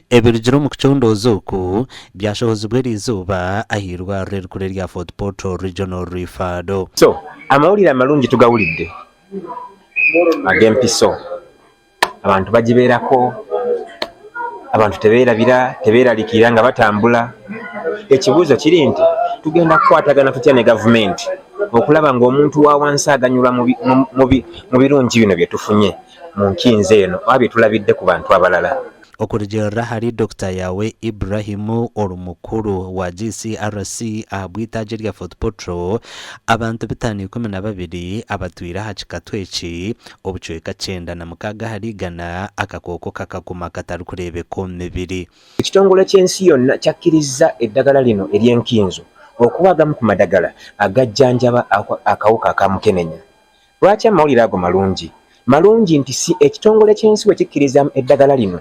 Ebirugire omu kucondooza oku byashohozibwa eriizooba ah'eirwariro erikuru erya Fort Portal Regional Referral. So amawulire amalungi tugawulidde ag'empiso. Abantu bagibeerako, abantu tebeerabira, tebeeraliikirira nga batambula. Ekibuuzo kiri nti tugenda kukwatagana tutya ne gavumenti okulaba ng'omuntu wa wansi aganyulwa mu birungi bino bye tufunye mu nkinzo eno oba bye tulabidde ku bantu abalala? Okurugiirira ahari Dokita Yawe Ibrahim ori mukuru wa GCRC ahabw'eitaagi erya Fort Portal, abantu 512 abatwire aha kikatu eki, obucweka 96 ahari igana, akakooko kakaguma katarikureebeka omu mibiri. Ekitongole ky'ensi yonna kyakkirizza eddagala lino ery'enkinzo okuba agamu ku madagala agajjanjaba akawuka ka mukenenya. Lwaki amawulire ago malungi? Malungi nti si ekitongole ky'ensi bwe kikkiriza eddagala lino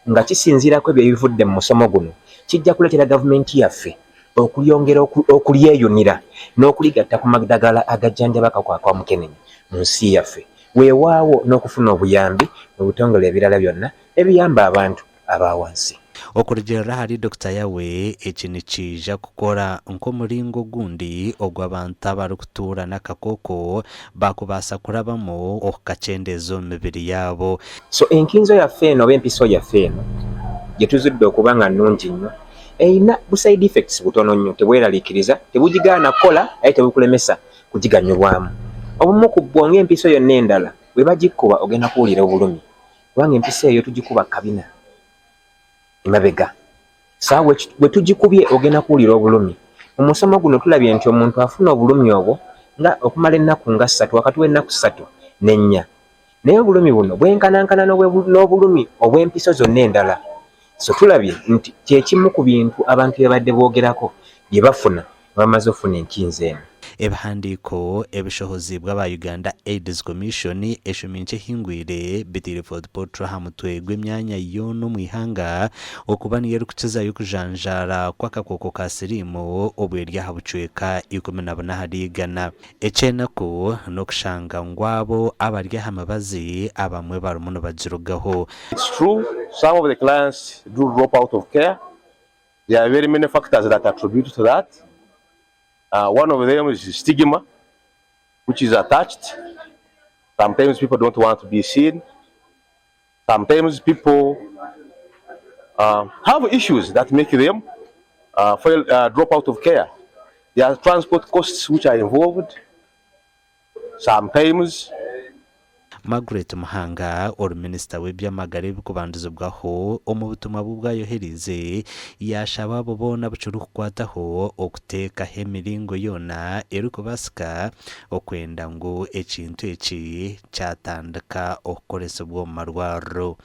nga kisinziira ku ebyo ebivudde mu musomo guno, kijja kuleetera gavumenti yaffe okulyongera okulyeyunira n'okuligatta ku madagala agajjanjaba akawuka ka mukenenya mu nsi yaffe weewaawo n'okufuna obuyambi mu bitongole ebirala byonna ebiyamba abantu aba wansi. Okurugiirira ahari Dokita Yawe, eki nikiija kukora nk'omuringo ogundi ogu abantu abarikutuura n'akakooko baakubaasa kurabamu okukakyendeeza omu mibiri yaabo. So enkinzo yaffe eno oba empiso yaffe eno gyetuzudde okuba nga nnungi nnyo erina bu side effects butono nnyo, tebweraliikiriza, tebugigaana kukola aye tebukulemesa kugiganyulwamu. Obumu ku bwo ng'empiso yonna endala bwe bagikuba ogenda kuwulira obulumi kubanga empiso eyo tugikuba kabina emabega saawa bwe tugikubye ogenda kuwulira obulumi. Mu musomo guno tulabye nti omuntu afuna obulumi obwo nga okumala ennaku nga ssatu wakati w'ennaku ssatu n'ennya naye obulumi buno bwenkanankana n'obulumi obw'empiso zonna endala. So tulabye nti kye kimu ku bintu abantu bye babadde boogerako bye bafuna nga bamaze okufuna enkinzo eno. Ebihandiiko ebishohoziibwe aba Uganda AIDS Commission eshumi nkye ehingwire biteire Fort Portal aha mutwe gw'emyanya yoona omu ihanga okuba niyo erikukizayo okujanjaara kw'akakooko ka siriimu obwo eri aha bucweka 14 ahari igana. Eky'enaku n'okushanga ngu abo abari aha mibazi abamwe barimu nibagirugaho. It's true, some of the clients do drop out of care. There are very many factors that attribute to that. One of them is stigma, which is attached. Sometimes people don't want to be seen. Sometimes people have issues that make them fail, drop out of care. There are transport costs which are involved. Sometimes Margaret Muhanga ori minisita w'eby'amagara ebirikubandizibwaho omu butumwa bwe obu ayoherize yaashaba abo boona abu kirikukwataho okuteekaho emiringo yoona erikubaasika okwenda ngu ekintu eki kyatandika okukoresibwa omu marwariro.